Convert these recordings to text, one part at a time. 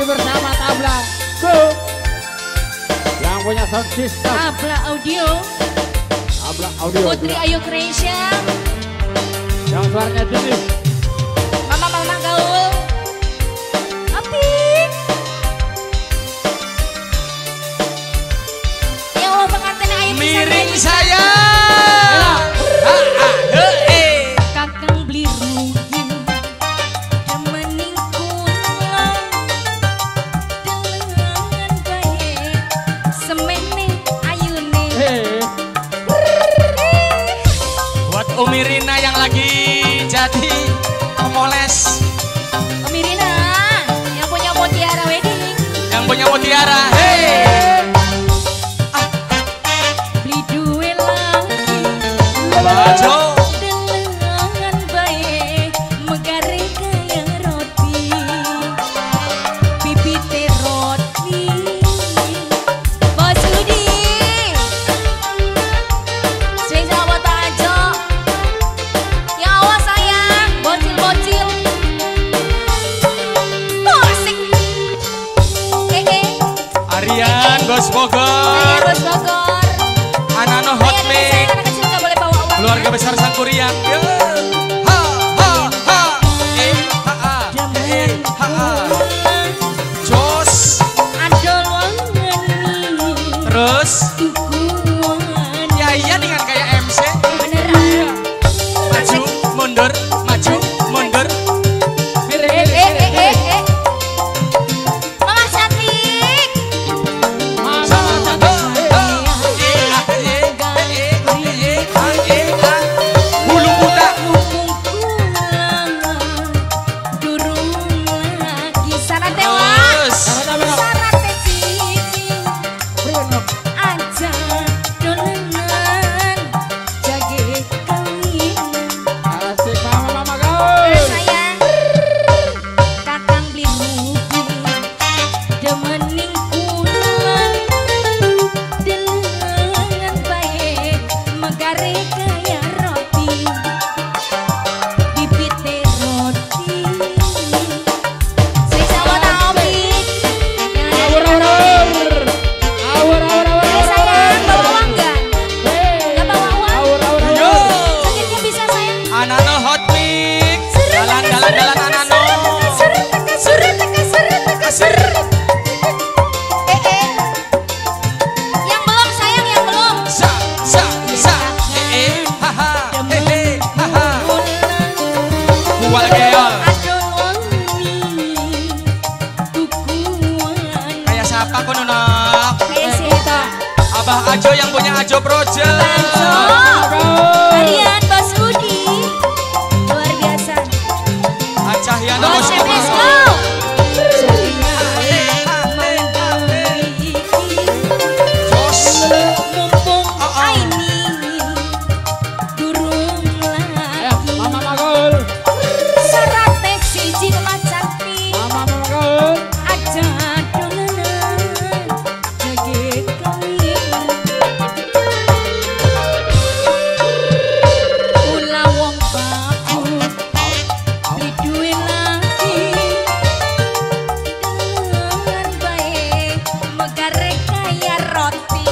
bersama Tabla Go. Yang punya sound system Tabla Audio. Tabla Audio Putri Ayu Creation. Yang suaranya jenis Mama-mama gaul. Apik. Ya Allah pengantin ayu miring saya. Kakang beli rugi demening kula dengan baik semene ayune. Buat Umi Rina yang lagi jadi pemoles. Umi Rina yang punya Mutiara Wedding. Yang punya Mutiara. Hey. Beli duwe lagi. Ajo. Dengan baik megare kaya roti. Pipite roti. Bos Udi. Swing sama Boto Ajo. Ya Allah sayang, bocil-bocil. Asik. Arian Bos Bogor. Arian Bos Bogor. Anano Hot Mix. Anak kecil nggak boleh bawa uang. Keluarga besar Sangkuriang. Ha ha ha e ha ha e ha ha. Jos. Adol wangeni. Terus. Ya iya dengan kayak MC. Beneran. Maju mundur, maju mundur. Mama cantik. Mama cantik. Bulu buta. Durung lagi sarate wa. Sarate siji. Aja dolenan jage kawin. Asik mama-mama gaul. Sayang kakang beli rugi demening kula dengan baik megare kaya roti bibite roti. Sing sama Taufik. Awur awur. Awur awur awur. Sayang bawa uang nggak? Nggak bawa uang? Awur awur Yo. awur. Sakitnya bisa sayang. Anano Hot Mix. Jalan jalan jalan Anano. Yang belum sayang, yang belum. Sa sa sa e ha ha e e ha ha. Bual geol. Kayak siapa kono nok? Kayak siapa? Abah Ajo yang punya Ajo Project. Arian Bos Udi. Luar biasa. Acahyana Bos Bos MS Bogor. Go. Jos. Mumpung Oh, oh. aini durung Ayo lagi. mama-mama gaul. Sarate siji mama cantik. Mama-mama gaul. Aja dolanan jage kawin. Kula wong babu beli duwe lagi dengan baik megare kaya roti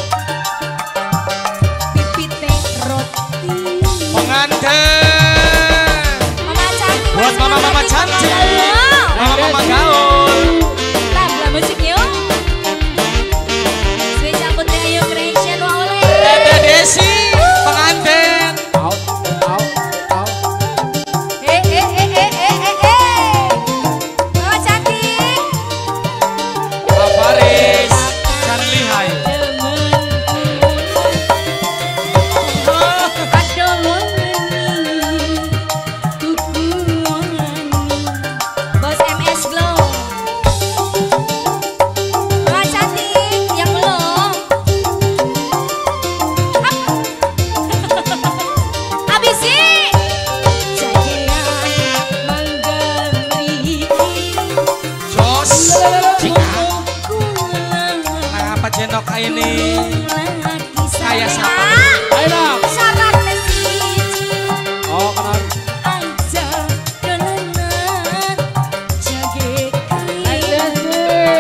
pipite roti. Pengantin. Mama cantik. Buat mama-mama cantik. Mama-mama gaul. Tabla musik yuk. Spesial Putri Ayu Creation wa oleh. Tete Desi pengantin. Au au au. Eh eh eh eh eh eh eh. Mama cantik. Faris Chan Lihai. Bos MS Glow. Mama cantik yang belum. Habisi. Jajean mangga mriki. Jos. Kenapa jenok ini? Kayak siapa? Ayo dong. Syarat siji Oh kenal. aja dolanan jage Ayo kawin. Desi.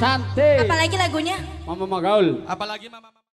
Cantik. Apalagi lagunya? Mama Magaul. Apalagi Mama.